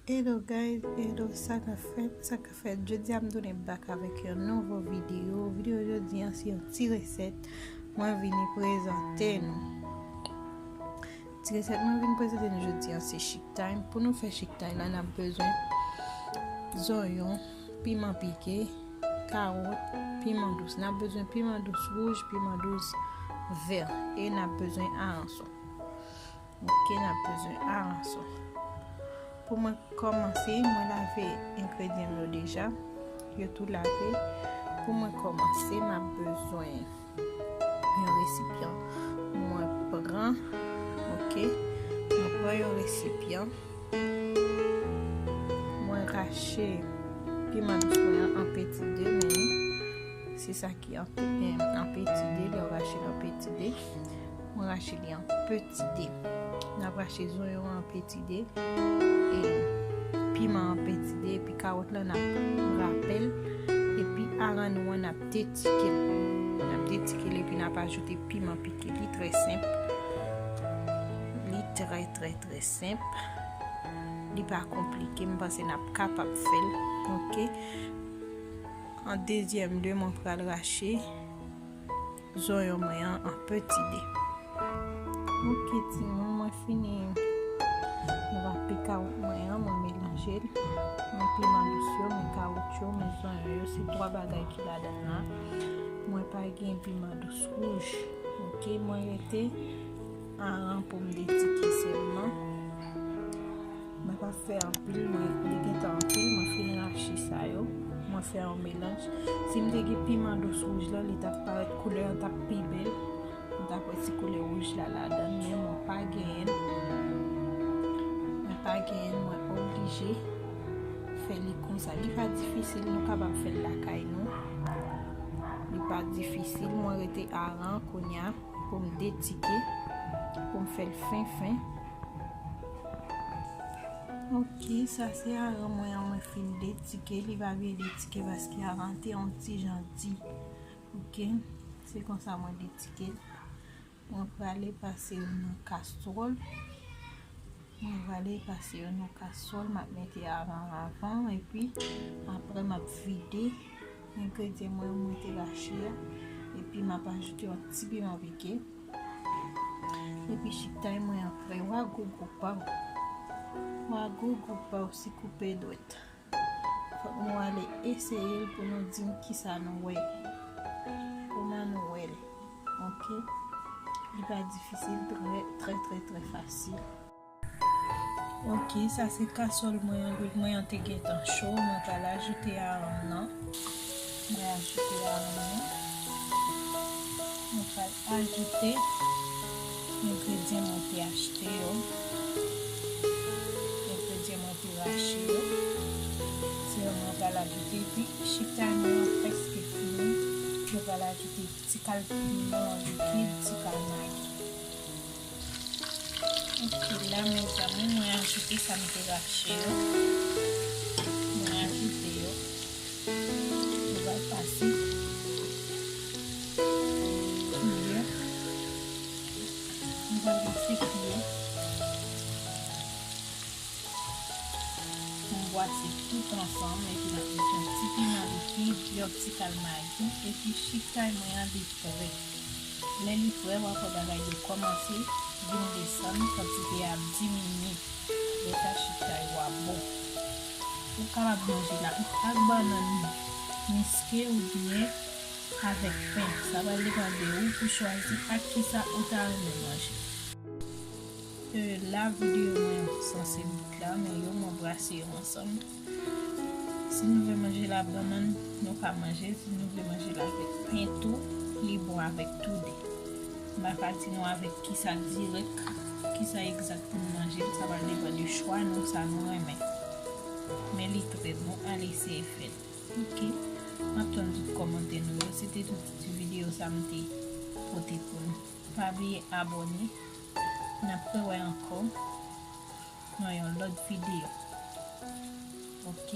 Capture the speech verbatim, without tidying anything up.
Hello guys, hello, sa k ap fèt, sa k ap fèt. Jodi a m tounen back avèk yon nouvo videyo. Videyo jodi an se yon ti resèt mwen vini prezante nou. Ti resèt mwen vin prezante nou jodi an se chiktay. Pou nou fè chiktay la, n ap bezwen zonyon, piman pike, kawòt, piman dous. N ap bezwen piman dous wouj, piman dous vè, e n ap bezwen aranson. Ok, n ap bezwen aranson. Pou mwen kòmanse, mwen lave engredyan m yo deja. Yo tou lave. Pou mwen kòmanse, m ap bezwen yon resipyan. Mwen pran, ok, mwen pran yon resipyan. Mwen rache piman dous mwen an an peti de, men se sa ki an, an peti de, lè w rache l an peti de. Mwen rache li an peti de. N ap rache zonyon an an peti de. E piman an an peti de, epi kawòt la n ap rape l. Epi aran nou an n ap detike l. N ap detike l epi n ap ajoute piman pike. Li trè senp. Li trè, trè, trè senp. Li pa konplike. M panse n ap kapab fè l. Ok. An dezyèm lye, mwen pral rache zonyon mwen an an peti de. Ok, timoun, mwen fini rape kawòt mwen an, mwen melanje l. Men piman dous yo, men kawòt yo, men zonyon yo, se twa bagay ki ladan l la. Mwen pa gen piman dous wouj. Ok, mwen rete aran pou m detike sèlman. Mwen pa fè anpil, mwen li gentan anpil, mwen fin rache sa yo. Mwen fè yon melanj. Si m te gen piman dous wouj la, li t ap parèt, koulè an t ap pi bèl. M t ap wè ti koulè wouj la ladan l, men mwen pa genyen l. Mwen pa genyen l, mwen oblije fè li konsa. Li pa difisil, nou kapab fè l lakay nou. Li pa difisil, mwen rete aran kounye a pou m detike, pou m fè l fen fen. Ok, sa se aran mwen an, mwen fin detike. Li pa byen detike paske aran te yon ti jan di. Ok, se konsa mwen detike l. Mwen prale pase yo nan kastwòl. Mwen prale pase yo nan kastwòl, m ap mete aran avan, epi apre m ap vide engredyan mwen, mwen te rache a, epi m ap ajoute yon ti piman pike. Epi chiktay mwen an prè. Wa gogo pa w. Wa gogo pa w, si koupe dwèt. Fòk nou ale eseye l pou nou di m kisa nou wè. Kòman nou wè l. Ok. Li pa difisil, trè, trè, trè, trè fasil. Ok, sa se kaswòl mwen an, lwil mwen an te gentan cho, mwen pral ajoute aran nan. Mwen ajoute aran nan. Mwen pral ajoute engredyan mwen te achte yo. Engredyan mwen te rache yo. Se yo mwen pral ajoute, epi chiktay mwen an prèske fini. Mwen pral ajoute ti kal piman likid, ti kal magi. Ok, la, mezanmi, mwen ajoute sa m te rache yo. Mwen ajoute yo. Mwen va pase. Kiyè. Mwen va pase kiyè. Mwen bwase tout ansanm, epi n ap met yon ti piman likid, yon ti kal magi, epi chiktay mwen an li prè. Lè li prè, w ap wè bagay yo kòmanse vin desann, kantite a ap diminye. Lè sa chiktay ou a bon. Ou kapab manje l ak bannann miske oubyen avèk pen. Sa pral depann de ou pou chwazi ak kisa ou ta renmen manje. E la, videyo mwen sanse bout la, men yo mwen brase yo ansanm. Si nou vle manje la bannann, nou ka manje. Si nou vle manje la avèk pen tou, li bon avèk tou de. M pa ka di nou avèk kisa dirèk, kisa egzak pou nou manje l, sa pral depann de chwa nou, sa nou renmen. Men li trè bon, al eseye fè l. Ok, m ap tann tout kòmantè nou yo. Se te tout ti videyo sa m te pote pou nou. Pa bliye abòne. N ap rewè ankò nan yon lòt videyo. Ok.